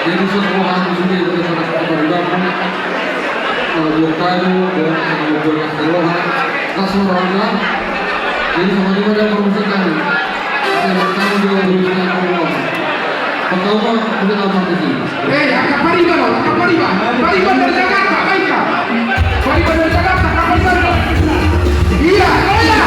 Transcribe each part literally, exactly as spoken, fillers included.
Jadi, semua harus sudah kita sudah kita bergabung. Kalau belum tahu, belum tahu, belum tahu, langsung orang bilang, jadi sama juga ada permusikan. Saya tahu dia bermusikan apa. Pertama, kita apa sih? Eh, angkat pariban, angkat pariban. Pariban dari Jakarta, baik, Kak. Pariban dari Jakarta, angkat pariban. Iya, oh iya.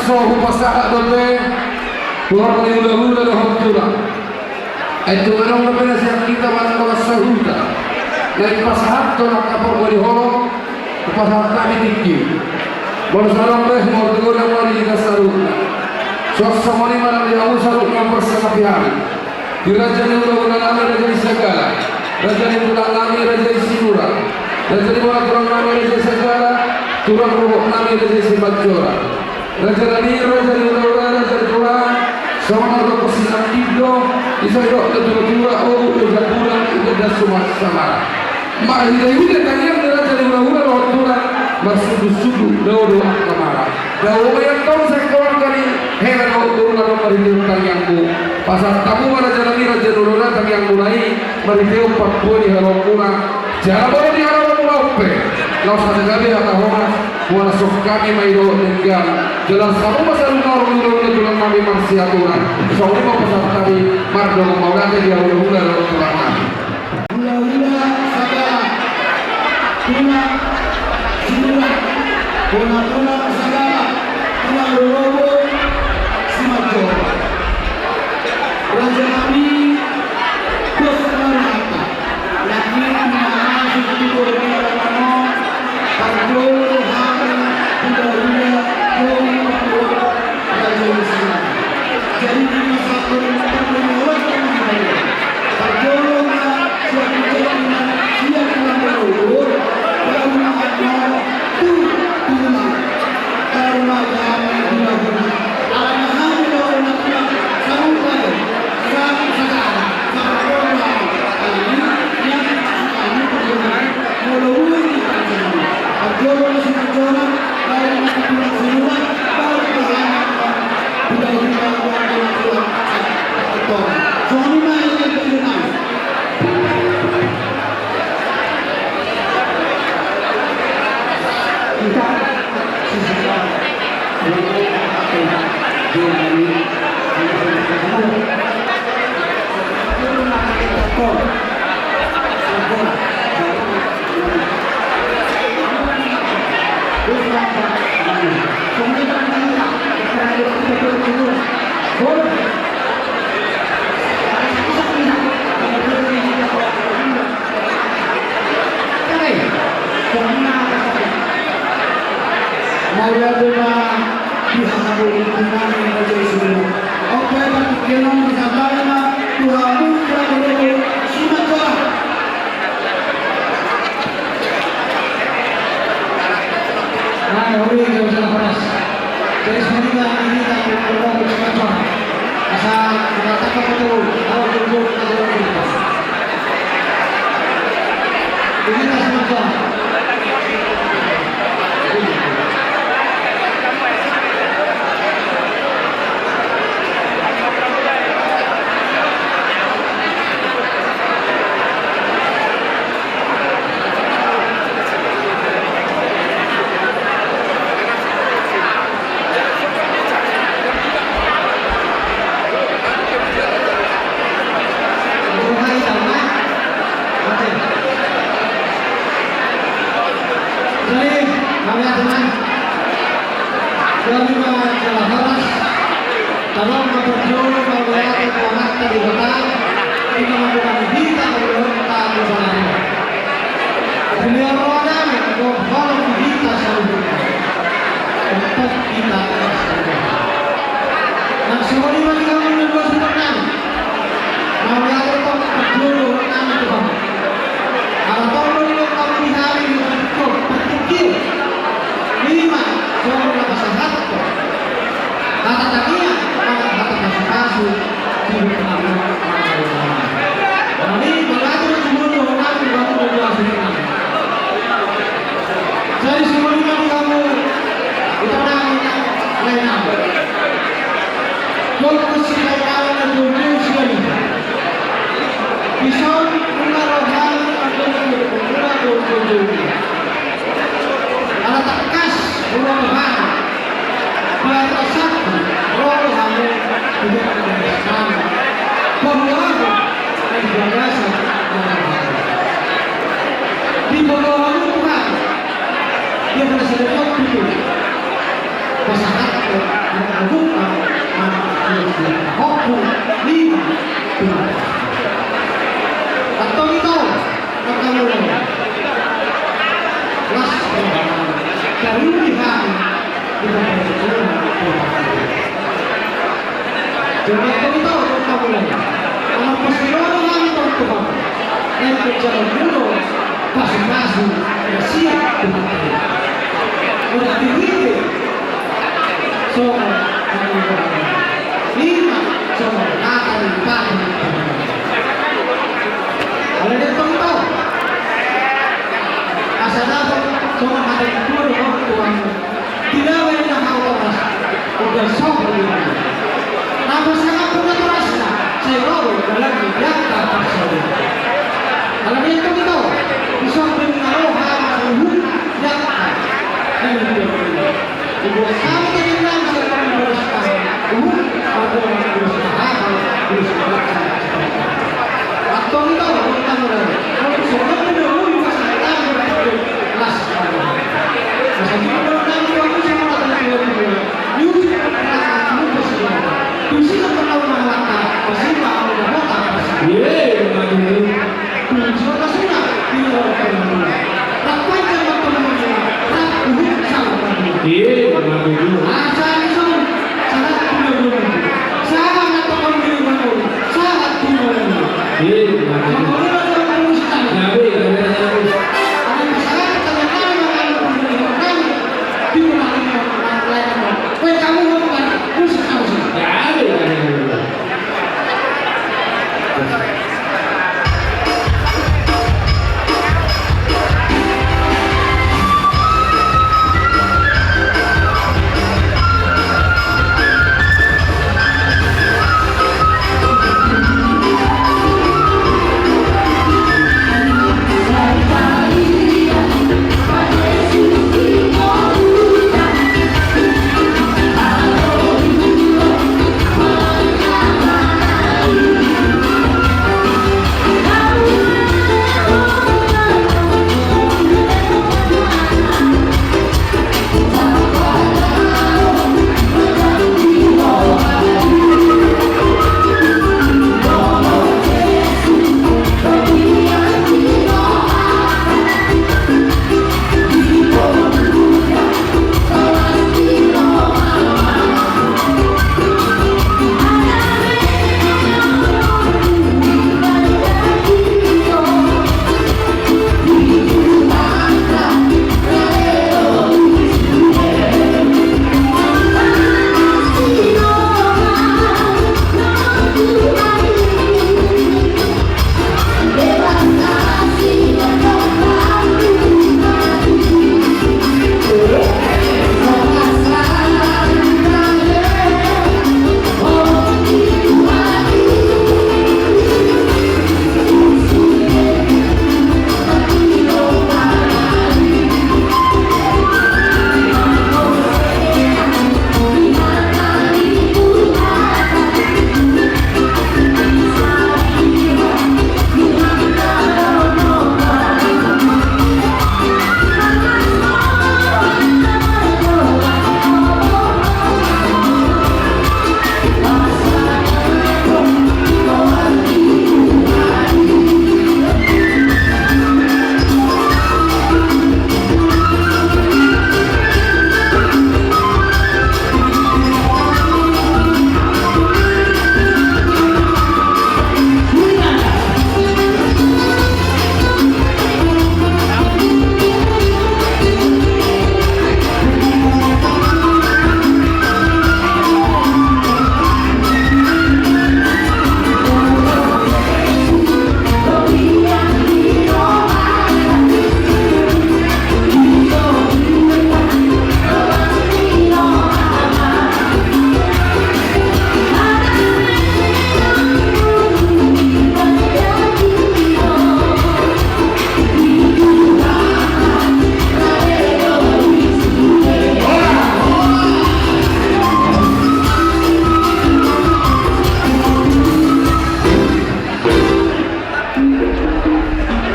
So hupasahat dope tu horbo ni hulahula dohot tulang. Ai tung adong dope na sian hita manang dongan sahuta na dipasahathon angka porba ni holong, hupasahat hami tingki. Molo so adong be, molo tung adong be di hita saluhutna. Suang songon i ma nang di hamu saluhutna parsangapian. Di raja ni hulahula nami raja i Sagala, raja ni tulang nami raja i Sinurat, raja ni bona tulang nami raja i Sagala, tulang rohot nami raja i Simanjorang. Raja nami, raja ni hulahula, raja ni tulang, songon na didok sinamot do, i sai didok na tuatua, obu do jabu na, i do das suman samara. Marhitehite tangiang ni raja ni hulahula dohot tulang, marsundutsudu dao do angka mara. Dao ma i antong sian keluarga ni hela dohot boru na ro marhitehite tangiangmu. Pasahat hamu ma raja nami raja ni hulahula tangiangmuna i marhitehite parbue ni haraumuna. Jala molo di haraumuna on pe laos sada gabe hata horas, muaras hami ma i dohot denggan. Jala hamu ma saluhutna horbo ni hulahula tulang nami marsiaturan. Songon i ma pasahat hami mardongan mauliate di hulahula dohot tulang nami. Hulahula Sagala, tulang Sinurat, bona tulang Sagala, tulang rorobot Simanjorang. Raja nami dos marhata, lagi na masuk di bola mano, parjolo hami hulahula, jolo parjolo raja Sinurat. Jadi di masa pun parjolo hami hulahula. Parjolo ma siap-siap ma siap ma parjolo. Baru ma annon tu, tu ma. Baru ma hami hulahula. Alana hami do na tulang sarupa do. Sa, sagala. Sa parjolo hami. Alani, yang hami parjolo. Molo uli di parjolo. Parjolo ma Simanjorang, baru ma tulang Sinurat, baru ma hami. Songon i ma i. Mauliate ma di hamu, di hamu raja i Sinurat. Oke, partingkian on disampaikan ma tu hamu, tu hamu, Simanjorang. Nah, uli, dia usaha horas. Jadi, sebenarnya ini tak perlu macam-macam. Asal kita tak perlu, kalau perlu, kita perlu. Ini tak semacam. Jadi, kami akan Kami ma jala horas, tadok ma parjolo mauliate tu Amanta Debata, di na mandongani hita mangulahon hata tu saonari. Pilihan roha nami, dohot holong di hita saluhutna. Untuk hita saluhutna. Nang songon i ma di hamu na dua suhut nami. Mauliate tong parjolo nami tu hamu. Ala tong do nidok hamu di hami di partingkian. Ima, songon na pasahathon hata tangiang, hata pasupasu, di hamu. Jadi, mauliate ma songon i di hamu na dua suhut nami. Jadi, songon i ma di hamu, ito nami, lae nami. Fokus si lae nami na jolo sian i. Dison, nunga roha nami na jolo, nunga jolo, jolo, jolo. Ala tangkas, nunga roha nami. Baru satu, roha nami, tidak ada. Bahwa aku, di bagasan, di bagasan Tuhan. Dia pada sadar waktu itu. Pasahat, Lima. Antong ito, angka mula. Las rohana. Taruli hami di bagasan Tuhan. Jadi antong ito, angka mula. Ala pas di roha hami, Tuhan. Naik kerja dulu. Pasu-pasu, ya siap, Tuhan. Udah diri. Songon hami dohot lima, songon hata ni Tuhan. Alai diantong ito. Asa dapot songon hata ni Tuhan, Tuhan. Tidak baik na hau toras. Udah sopo di mana. Apa sangat punya torasna. Saya bawa dalam di data pasal. Alai diantong ito. Bisa benar roha. Uhuh.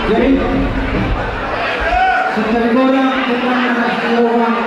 Jadi, secara gora, kita masih orang.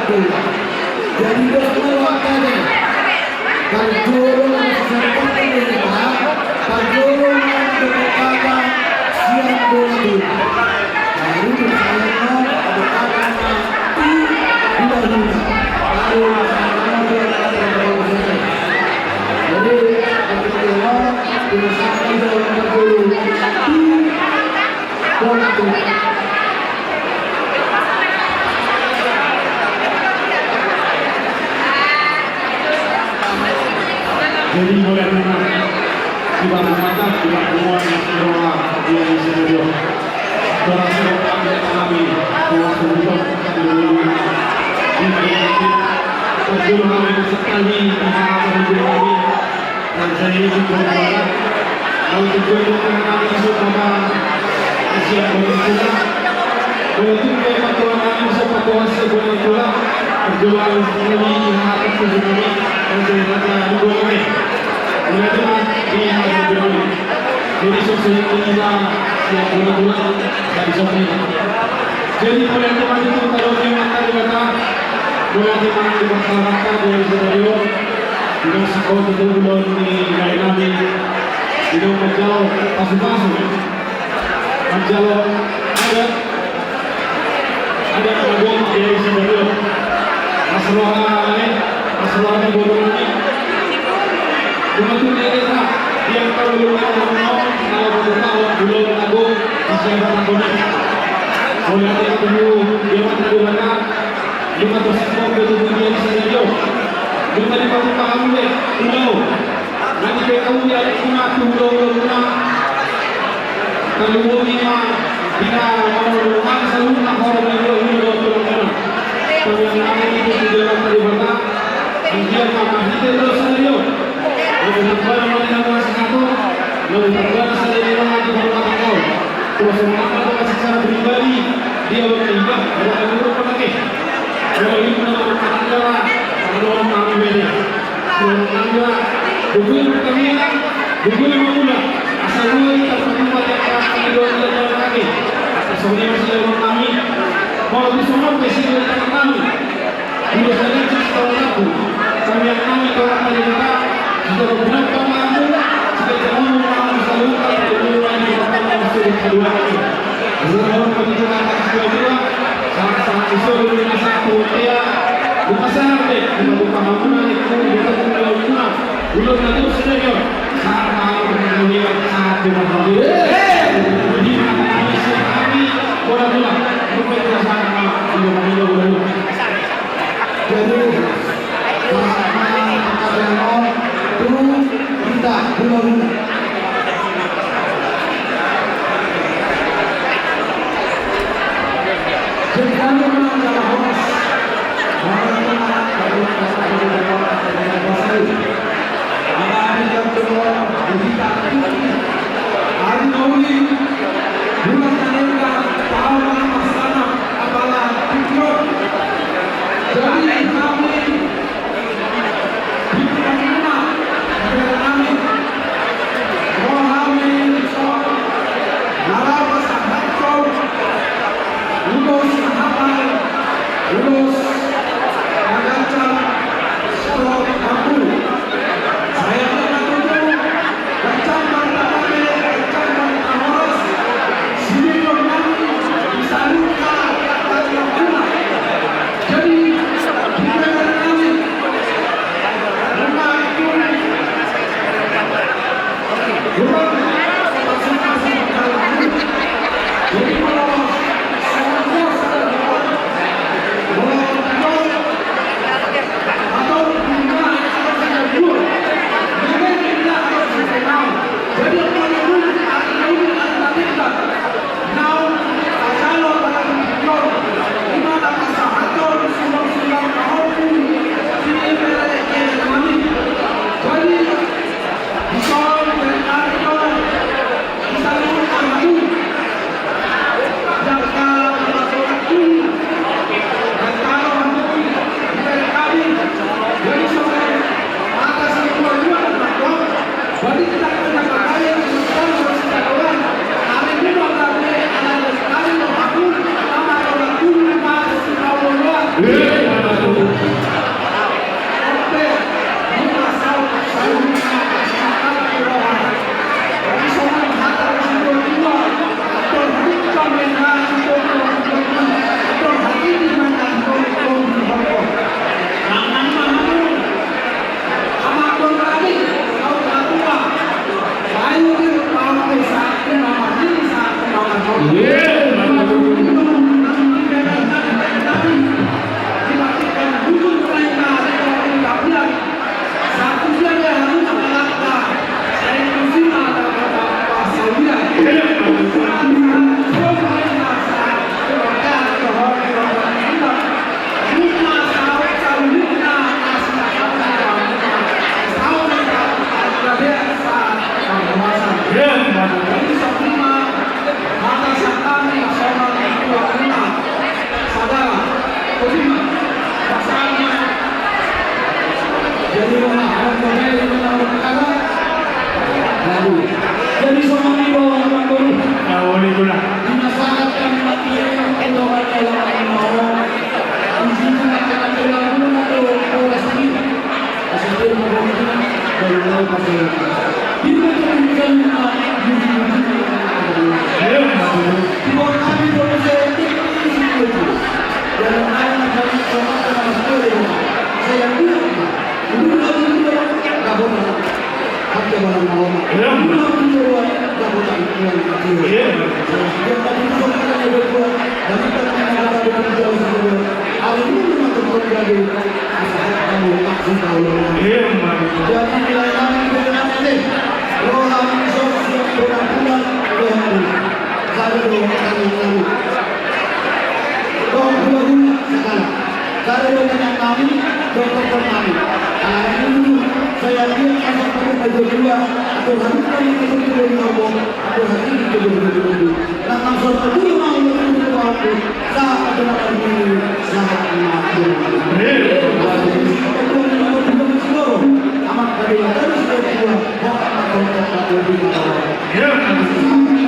Jadi dos ma rohanta, parjolo ma sisarpakta ni hita, parjolo ma dohot kata sian bola tulang. Baru tu saya ma dohot kata ma tu bola tulang. Baru saya ma dohot kata bola tulang. Jadi, parjolo ma sisarpakta ni hita, parjolo tu bola tulang. Jadi, mauliate ma di Tuhanta, di Tuhanta, di roha, di Tuhanta. Terasa kami, terasa kami, terasa kami, terasa kami. Raja i di Bola Tulang. Lalu tujuan untuk anak-anak di Sukaba, Asia Bola Tulang. Bola Tulang, ya, Pak Tuan, anak bisa Pak Tuan, Asia Bola Tulang. Perjuangan sekali di hati tujuh kami. Raja i, Raja i di Bola Tulang. Bola Tulang, di hati tujuh kami. Jadi, sukses kita, Asia Bola Tulang. Jadi, sukses. Jadi, mauliate ma di Tuhanta, mauliate ma di Tuhanta, mauliate ma di Tuhanta, mauliate ma di Tuhanta. Di na sikola tu ulaon ni lae nami, di na manjalo pasupasu, manjalo adat, adat na gok di Sibarion. Asa roha ni, asa roha ni boru nami. Di na tutu di angka ulaon na gok di ulaon na gok di Sibarion. Mauliate ma tu Debata, Debata. Di na tutu sikola tu ulaon ni Sibarion. Di na tutu paham be ulaon. Nanti pe kau dia kuna tu ulaon, ulaon kuna. Kalau mau ni ma, di na mau ulaon saluhutna, kalau mau ulaon, ulaon tulang. Kalau yang nami itu di dalam tadi bata, dia mah masih terus Sibarion. Lagu Tabbana ma di na masa satu, lagu Tabbana sada di na masa satu. Terus mengapa kau secara pribadi dia berkeinginan, ada menurut pakai. Kalau itu nama Tabbana, kalau nama beda. Kalau nama, bukan pertanian, bukan memula. Asal dua kita pertemuan yang akan dua kita jalan kaki. Asal soalnya masih ada kami. Kalau bisa mau, bisa ada kami. Ulos na ganjang sitaonon. Sariak nami tu Debata, sudah beberapa tahun, sudah jauh tahun selalu tak bertemu lagi, bertemu sudah kedua kali. Sudah tahun kedua, kedua, sangat-sangat disuruh di masa tua, di masa nanti, di masa paham nanti, di masa tua. Ulos na ganjang sudah yo. Sangat paham, sangat paham. Jadi, kami, kami, bola bola, bukan biasa, bola bola. Jadi, pasangan pangkadang on tu hita, bola bola. Jadi, kami menang dalam horas. Horas menang, horas menang, horas menang. Ari na uli, bulan na denggan, taon na marsana, apala tingki on. Jadi hami, di tingki on, di tingki on, ro hami dison, na laho pasahathon ulos na hapal, ulos na ganjang, stop, ampun. Kare do tanyang nami, dokter nami. Ala ni i, saya lihat asal kamu baju dua, atau harus kami ikut dulu di Lombok, atau hari ini dulu di Lombok. Nang langsung ke dulu mau, dulu mau, sahat aja nak ini, sahat aja nak ini. Amat kami yang harus ke dua, mau apa kau tak tahu di mana. Ya.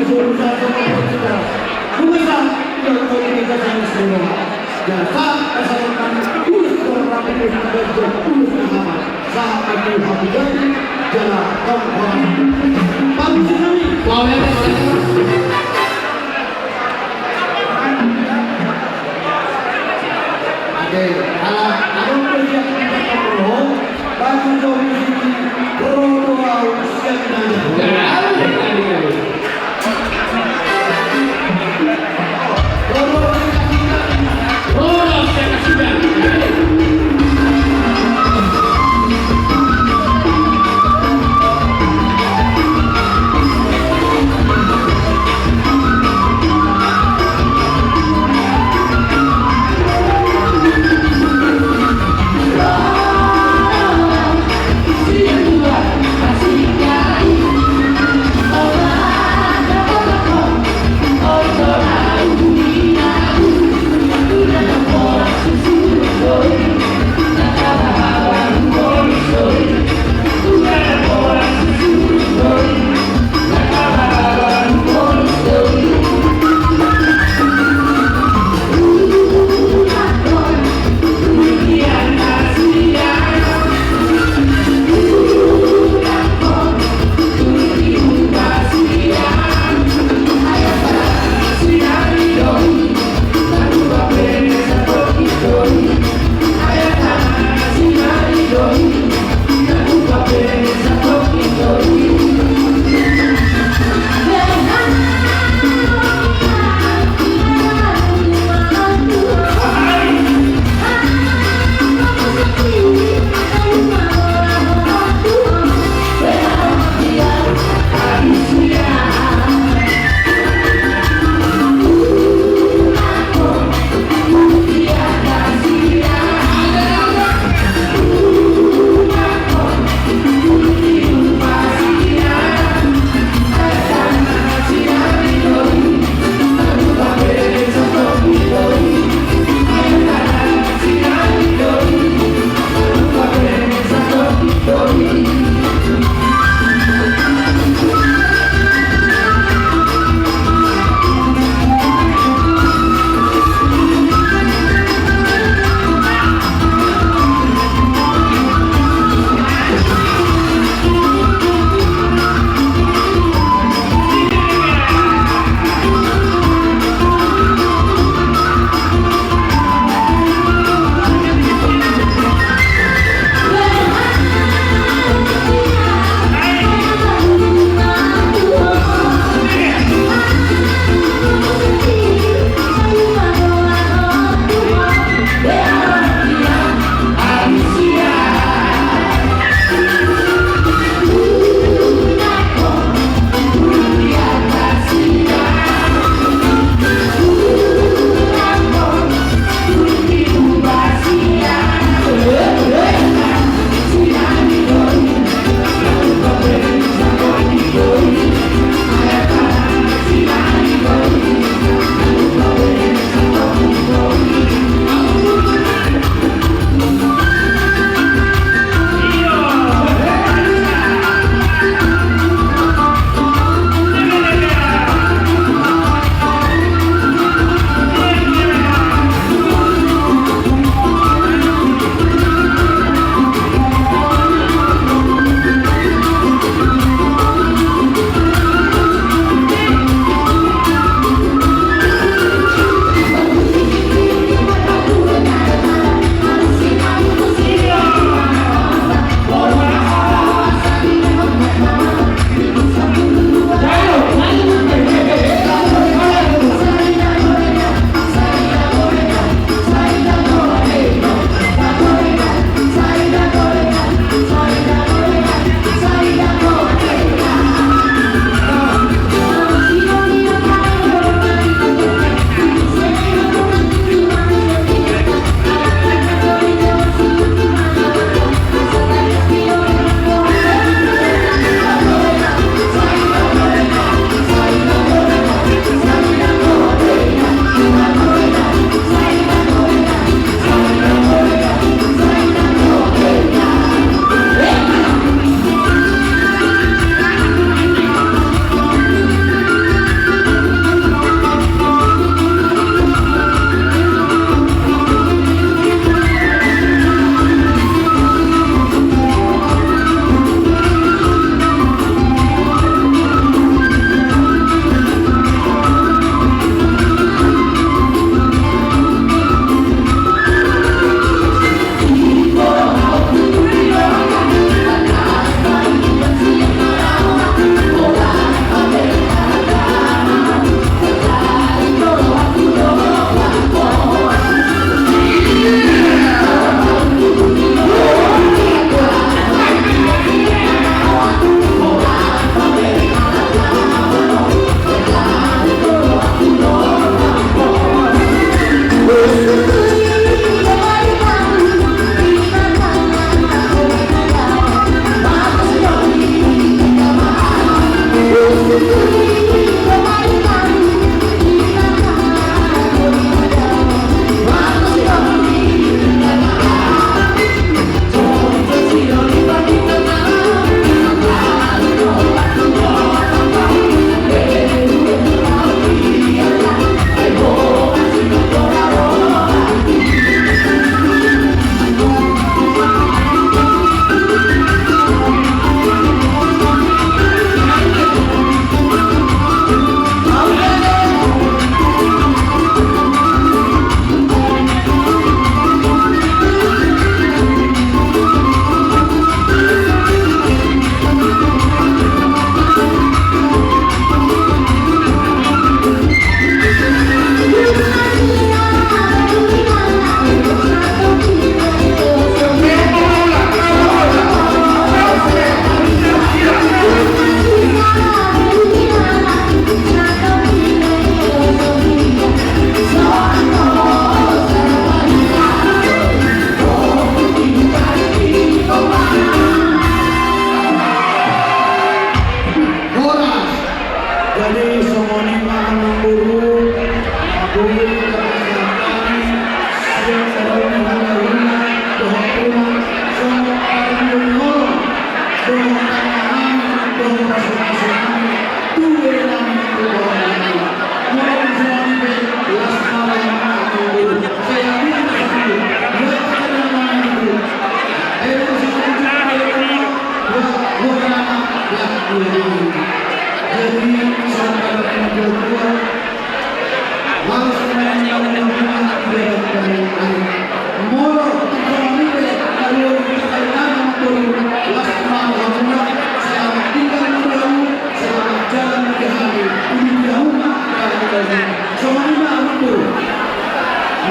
Suruh saya sama saudara. Bukan, tidak tahu ini, saya sama saudara. Jala sahat pasahaton nami ulos na rapi, ulos na ganjang, ulos na hata. Sahat ma tu hamu jala tongkonan. Panusi nami. Oke, ala adong do siap kita roho. Panusi nami. Roho do au siap nami.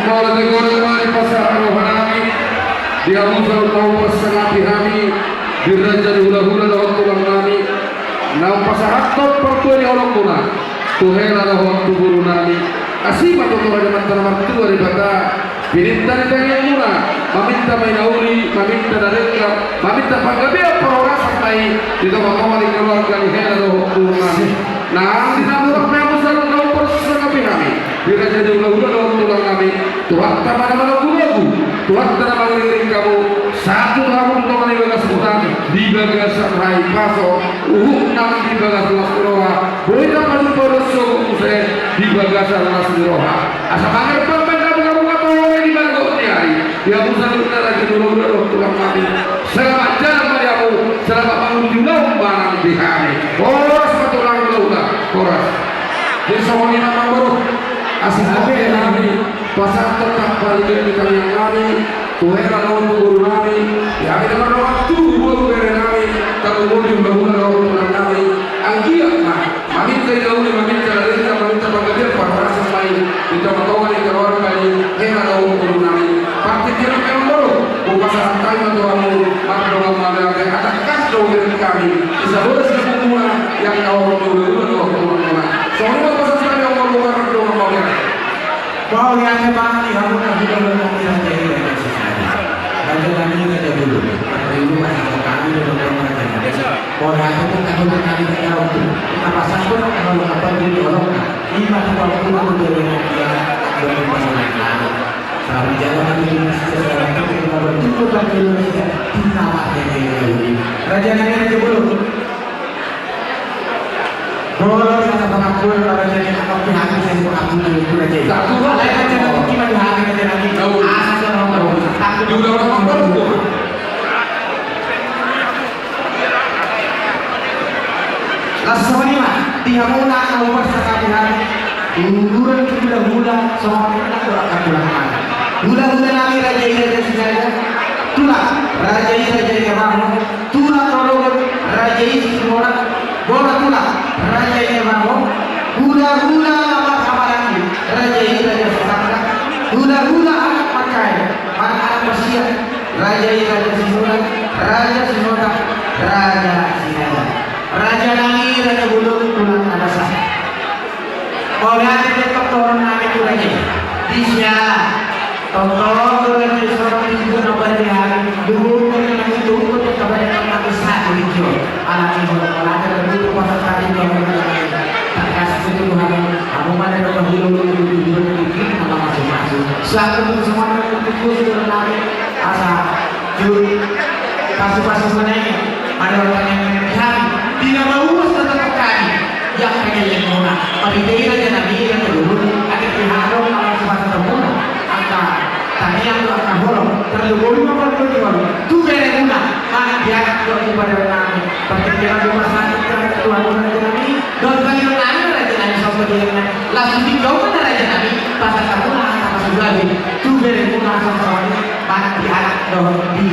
Mauliate ma di pasahat roha nami di hamu saluhut na hupasangapi hami, di raja ni hulahula dohot tulang nami, na hupasahathon partua ni holong muna tu hela dohot tu boru nami. Asi ma tu Tuhan Debata na martua Debata, pinangido ni tangiang muna, maminta ma i na uli, maminta na denggan, maminta panggabean parhorasan ma i di tongatonga ni keluarga ni hela dohot boru nami. Nang di na murah ni hamu saluhut na hupasangapi hami, di raja ni hulahula dohot tulang nami, Tuhanta ma na mangulahon, Tuhanta na mangiringiring hamu, sahat tu hamu tu tonga ni bagas muna, di bagasan hahipason, huhut nang di bagas las ni roha, boi tapajumpang ro sogot muse di bagasan las ni roha. Asa mangerbang ma hamu, hamu na tongtong di bagasan ni ari, di hamu saluhutna raja ni hulahula dohot tulang nami. Selamat jalan ma di hamu, selamat mangulahon ma nang di hami. Horas ma tulang, hulahula, horas. Jadi songon i ma, amang boru, asa hami pasahathon partingkian ni tangiang nami tu hela dohot tu boru nami, di hami na mardongan tubu, boru bere nami, tarlumobi hulahula dohot tulang nami. Anggiat ma maminta i na uli, maminta na denggan, maminta panggabean parhorasan ma i di tongatonga ni keluarga ni hela dohot boru nami. Partingkian i, amang boru, hupasahat hami ma tu hamu, mardongan mauliate, atas kas do hami, di sabola sibuku muna, di angka horong ni hulahula dohot tulang muna. Songon i ma hupasahat hami, amang boru, mardongan mauliate. Mauliate ma di hamu na hulahula nami, raja i raja sisada. Raja nami raja boru. Raja i raja sisada. Mauliate ma di hamu na hulahula nami, raja boru. Apa satu na hulahula, apa jadi orang. Ima tu waktu aku jadi raja. Berkembang. Salam jalan di Indonesia, salam jalan di Indonesia. Di nama ini. Raja nami raja boru. Boru, kata pengakuan, raja ni, angka pihak saya pengakuan itu raja. Satu, alai raja ni, cuma di hati raja ni. Tahu. Asa sama tahu. Takut. Dia udah orang tahu. Langsung aja, Mak. Dia mau nak, mau pas, tak ada. Uluran hulahula, songon i ma tu angka tulang nami. Hulahula nami raja i raja sisada. Tulang, raja i raja i na marhorong. Tulang rorobot, raja i Situmorang. Bona tulang, raja i na marhorong. Hulahula na marhaha maranggi, raja i raja sisangkap. Hulahula anak mansai, manang anak parsia, raja i raja Sinurat, raja Sihotang, raja Sinaga. Raja nami raja bolon, tulang na basa. Mauliate ma di toru nami tu raja i. Di siala. Tongtong do raja i songon i, na bari di hami. Luhut do raja i, luhut do raja i, na bari di hami. Satu di jo. Alani mauliate ma di toru pasahat nami tu raja i. Takkas tu Tuhan. Hamu ma na hulahula, hulahula, hulahula, hulahula, mamasu-masu. Satu tu semua nami tu raja i. Asa. Jur, pasu-pasu sonai, ada orang yang hati, tidak mau urus tetap kami. Yang pengen yang muna, tapi dia aja nabi yang dulu, ada pihak dong, kalau semasa temuna, angka tangiang tu angka holong, terlalu bolu apa dulu di holong, tu bere muna, mana dia anak tu pada nami, tapi dia lagi masalah, Tuhan, Tuhan, Tuhan, Tuhan, Don Bali Ronaldo raja nami, sopo dia nami, langsung dijawab raja nami, pasahat muna angka pasugabe, tu bere muna, sopo dia nami, mana di anak dohot di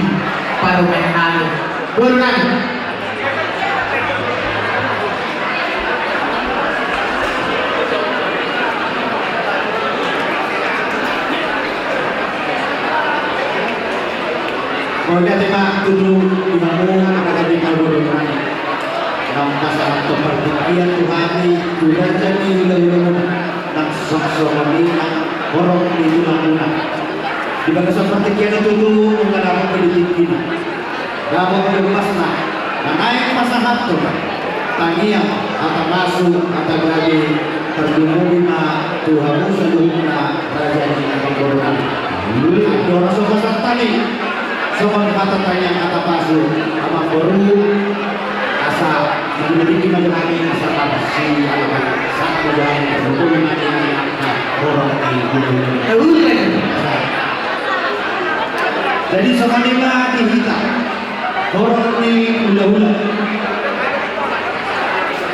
parumaen nami. Boru nami. Mauliate ma tutu di hamu, raja ni parboruon nami. Nang pasahat partingkian tu hami, tu raja ni hulahula muna, nang songon i nang horong ni tulang muna. Di bagasan partingkian i tutu, nunga dapot di tingkina. Dapot di ombasna, na naeng pasahathon tangiang, hata pasu, hata gabe, tarlumobi ma tu hamu saluhutna raja ni parboruon nami. Andorang so pasahat hami songon hata tangiang, hata pasu, amang boru, asa dibunuh tingki ma jo hami, asa marsialaman, sahat ma jo hami, tarlumobi ma di angka horong ni hulahula. Jadi songon i ma di hita. Horong ni hulahula.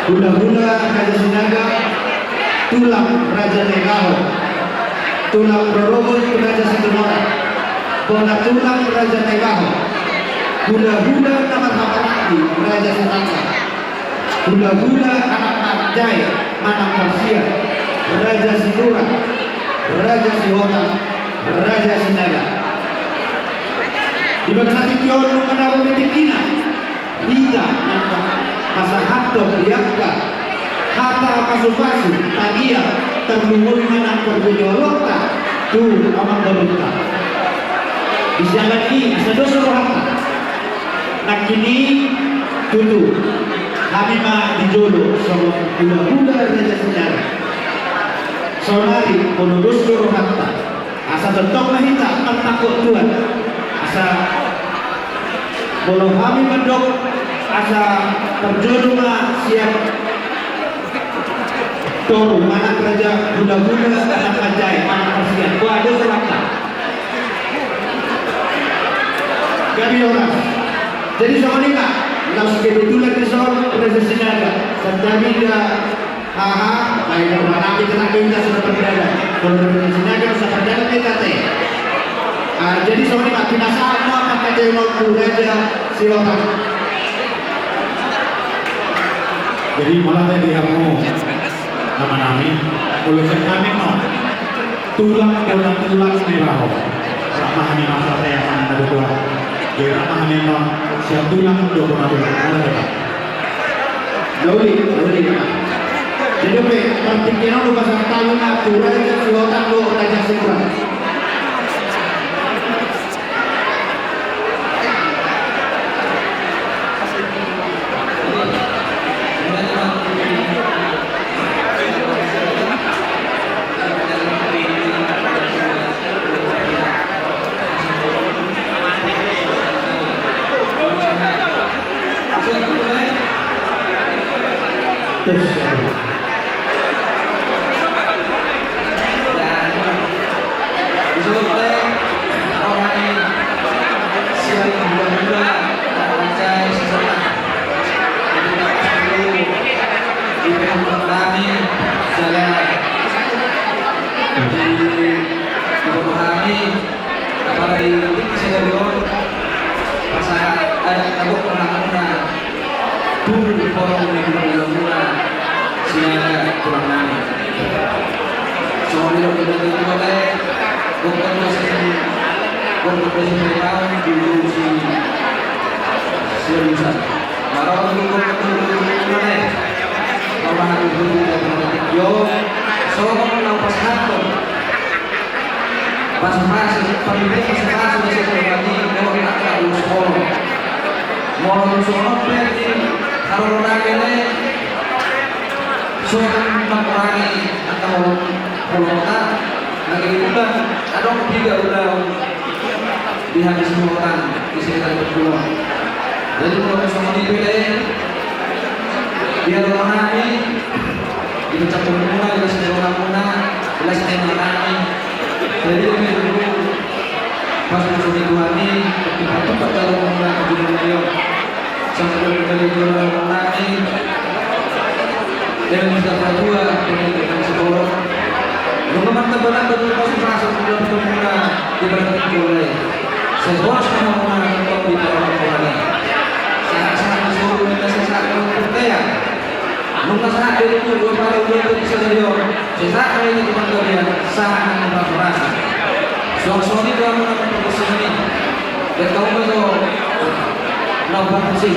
Hulahula Raja Sinaga, tulang Raja Taibaho. Tulang rorobot Raja Situmorang. Bona tulang Raja Taibaho. Hulahula na marhaha maranggi Raja Sisangkap. Hulahula anak manjae manang parsia Raja Sinurat, Raja Sihotang. Tingkina hita na pasahathon di angka hata pasupasu, tangiang, tarlumobi ma nang parjolo ni rohanta tu amangborunta. Di sialan i asa dos rohanta. Nangkin i tutu hami ma di jolo songon hulahula Raja Sinaga. Saonari molo dos do rohanta, asa tongtong ma hita martangkok tuan. Asa molo hami mandok asa parjolo ma sian toru, anak raja hulahula, anak raja i, anak parsian. Boha, dos rohanta? Gabe horas. Jadi songon i ma, laos kebetulan dison Raja Sinaga santabi da. Aha, baik, mana kita tak bisa sudah berjalan. Kalau dari sini aja bisa berjalan kita teh. Ah, jadi songon i ma, pinasahat ma pangkataion on tu Raja Sihotang. Jadi mauliate di hamu, amanami, molo sian hami ma tulang, tulang, tulang ni roha. Rap ma hami ma sahat, amanami na tulang. Jadi rap ma hami ma sian tulang, tulang, tulang. Mauliate. Doli, doli. Jadi, oke, partingkian on, pasahat hami ma tu Raja Sihotang dohot Raja Sihotang. Apalagi di sadari on, pasahat adat na gok rohamuna tu horong ni hulahula Sinaga tulang nami. Songon i do, kita tu tuan, eh, gok tu sini, gok tu sini, tahu dulu si Sialusan. Maro tu gok tu tuan, eh, pamahan dulu kita tu yo, songon na pasahat. Pasupasu, pasupasu, pasupasu, pasupasu, pasupasu, pasupasu. Molo songon pe di haroro nami, songon mangurangi angka holong, holongta, na kebetulan adong tiga ulaon di hami Sihotang. Di sini tadi berpulang. Jadi, kalau songon i pe, biar orang nami, di pecah pemula, di sini orang muna, di sini orang nami. Jadi, lebih dulu, pas masuk di Tuhan ini, tempat-tempat dalam muna, di dunia. Sampai kembali ke orang nami. Dengan Mustafa dua, dengan, dengan sekolah. Nunga mantap banget, betul, pas masuk di dalam muna, di dalam sekolah. Sebuah sama muna, di dalam muna. Sahat-sahat disuruh minta sesaat kalau percaya. Nunga sahat dari itu, dua kali udah itu bisa dari orang. Sesaat kali ini teman kalian, sahat yang merasa-rasa. Suang-suang itu kamu nak berkesini. Dan kamu itu, nampak sih.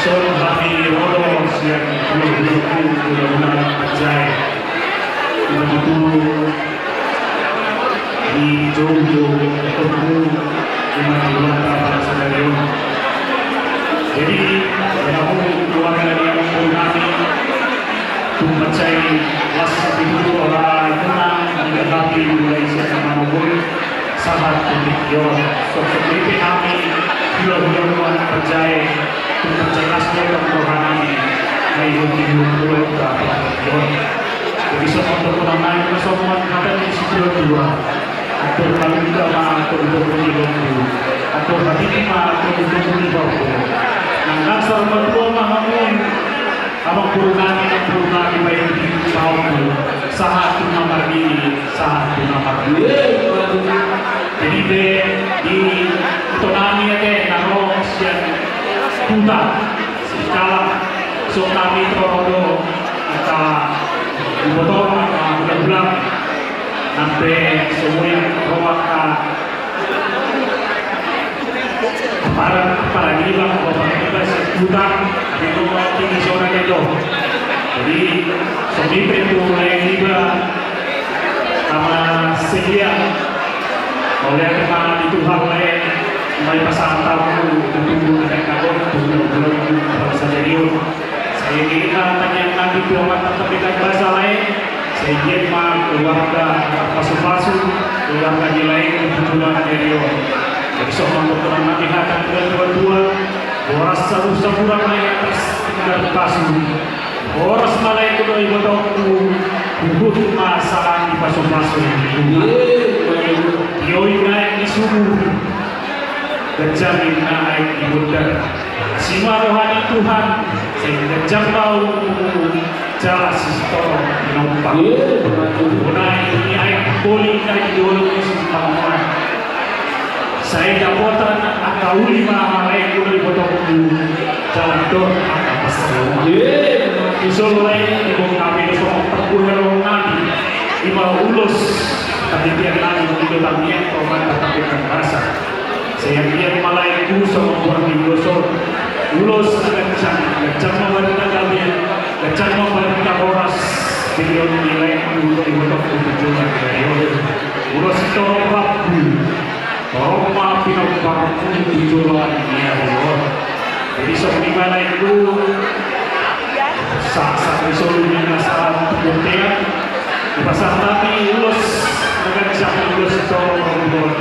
Dison hami ro do sian hulahulangku, hulahula Panjae. Hulahulangku di joujou, hulahulangku di Madura, Tabanan sadari on. Jadi, hulahula keluarga ni amangboru nami, tung mansai las pitu ora muna, manggapi mulai sian na manogoi sahat tu tingki on. Songon i pe hami, hulahula Panjae, tung mansai las do roha nami maihuthon hulahula tu tingki on. Jadi songon i do, songon hata ni situatua, andor halumpang ma tongtong ni lombu, andor hatiti ma tongtong ni horbo. Nang na saur matua ma hamu, amangboru nami, amangboru nami, bahen di pahompu, sahat tu na marnini, sahat tu na marnono. Jadi pe di ito nami ate na ro sian huta, Singkalang, songon i pe ro do angka ibotom, angka hulahula, nang pe songon i ro angka Para, para niba, para niba sian huta, di rumah tinggi zona itu. Jadi, songon i pe tu lae niba, ama Selia, mauliate ma di Tuhan lae, ma dipasahat hamu tu tubu na denggan on, tu bulan-bulan, tu bulan sadari on. Sai anggiat ma tangiang nami tu Amanta Pardenggan Basa lae, sai anggiat ma keluarga pasupasu, keluarga ni lae tu joloan ni ari on. Jadi songon i ma dohonon nami hata ni natuatua, horas saur-sauran ma i atas tingki pasu. Horas ma lae tu ibotongku, huhut ma sahat di pasupasu ni Tuhan. Tio i na aek ni suhut, ganjang i na aek ni bondar. Asi ma roha ni Tuhan, sai ganjang ma umurmu, jala sisitongtong pinompar. Bona i ni aek boli na di dolok ni Situmorang. Sai dapotan angka uli ma lae tu ibotongku, jala dor angka pansalongan. Di son lae, di bong nami do songon parbue roha nami, ima ulos, tapi dia nami, di botang nian, roman, tapi kan rasa. Sai anggiat ma laengku songon borngin ulos on. Ulos na ganjang, ganjang ma barita damang, ganjang ma barita horas. Di on ni laengku, di on ni laengku, di on ni laengku. Ulos i torop rambu, torop ma pinomparmu tu joloan ni ari on. Jadi songon i ma laengku, sa, sa, di solu ni na sahat tu bontean, dipasahat hami ulos na ganjang, ulos i torop rambu on.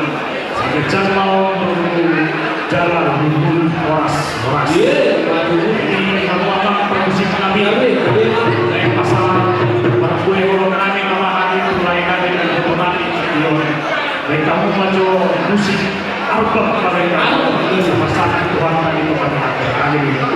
Sai ganjang ma umurmu jala umur horas-horas. Jadi hamu amang parmusik nami, lae pasahat parbue holong nami ma hami tu lae nami dohot iboto nami. Baen hamu ma jo musik arbab ma baen hamu. Pasahat Tuhan nami tu hami. Haleluya.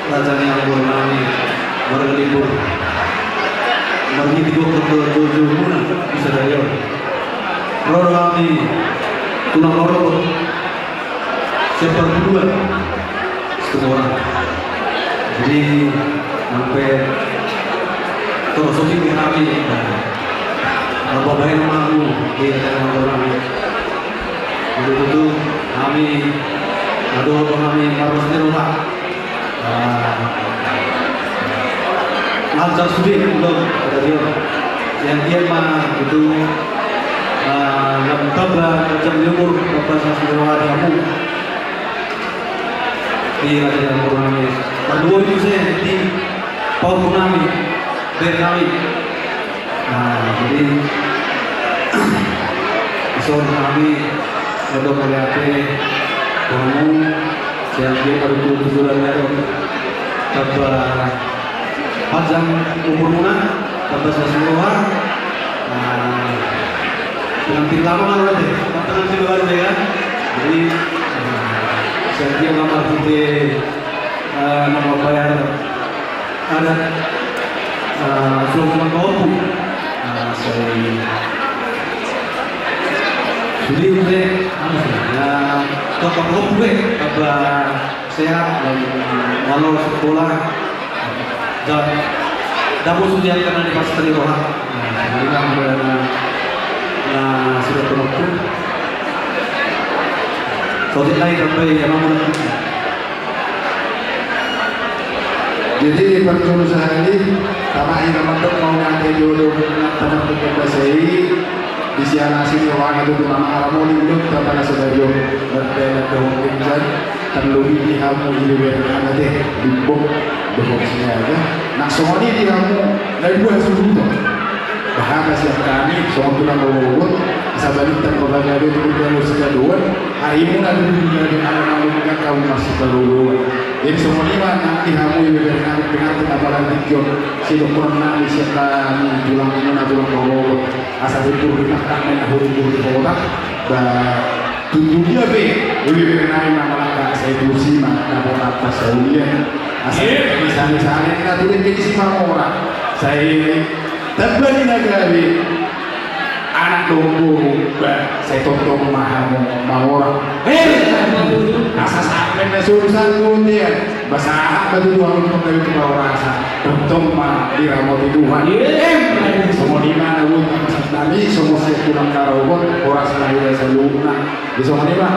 Raja ni amang boru nami, marga Limbur. Marhite gokhon do joujou muna di sadari on. Ro do hami tulang rorobot sian Parburuan Situmorang. Jadi, sampe tong so tingki hami, na mambahen ma hamu di raja ni amang boru nami. Jadi tutu hami, adong do hami marlas ni roha. Ah, lancar sude do sadari on. Sian dia ma tutu, ah, lam tamba panjang ni umur, tamba las ni roha di hamu. Di raja ni amang boru nami. Parduo i muse di pahompu nami, bere nami. Nah, jadi, dison hami mandok mauliate tu hamu, sian dia ma tutu tulang ni ari on tamba panjang umurmuna, tamba las ni roha. Nah, pengantin lama kan berarti, pengantin baru ya kan? Jadi, nah, sian dia ma marhite, eh, na mambayar adat, eh, suang-suang pahompu. Nah, sai sude be, anu, na tong pahompu be, tamba sehat, lam malo sikola. Dan dapot sude angka na di pasta ni roha. Nah, na, na sudah pahompu. Saotik nai tambai, ya, mamu. Jadi, parjolo sahali, tama i na mandok mauliate jolo, na tama i, di sian asi ni rohana tutu na mangaramoti dohot tamba na sadari on, mardalan dohot denggan, tarlobi di hamu i, di bere nami, ate, Limbong dohot Sinaga. Na songon i di hamu na dua suhut on. Bahasa sian hami songon tulang rorobot, asa balintang pabagabe tu purgaluar sitadoan, arimuna tu purgaluar, anak na lungga hamu marsiparoloan. Jadi songon i ma nang di hamu i, bere nami, pengantin apala tingki on, sidohonon nami sian hami tulangmuna, tulang rorobot. Asa tutu di pangkat na hurung di kota, ba, tutu dia be, i bere nami, na mangalangka, sai tusi ma na bona pasaulian. Asa, iya, misalnya, misalnya, na tulen jadi si mamora. Sai tamba ni na gabe anak dohot boru, ba, sai tongtong ma hamu mamora. Eh, asa sampe na so urusan tu dia. Ba sahat ma tutu hamu tu panggabean tu pahorasan, tongtong ma diramoti Tuhan. Songon i ma na boi pasahat nami, songon sian tulang na rorobot, horas ma hita saluhutna. Di songon i ma.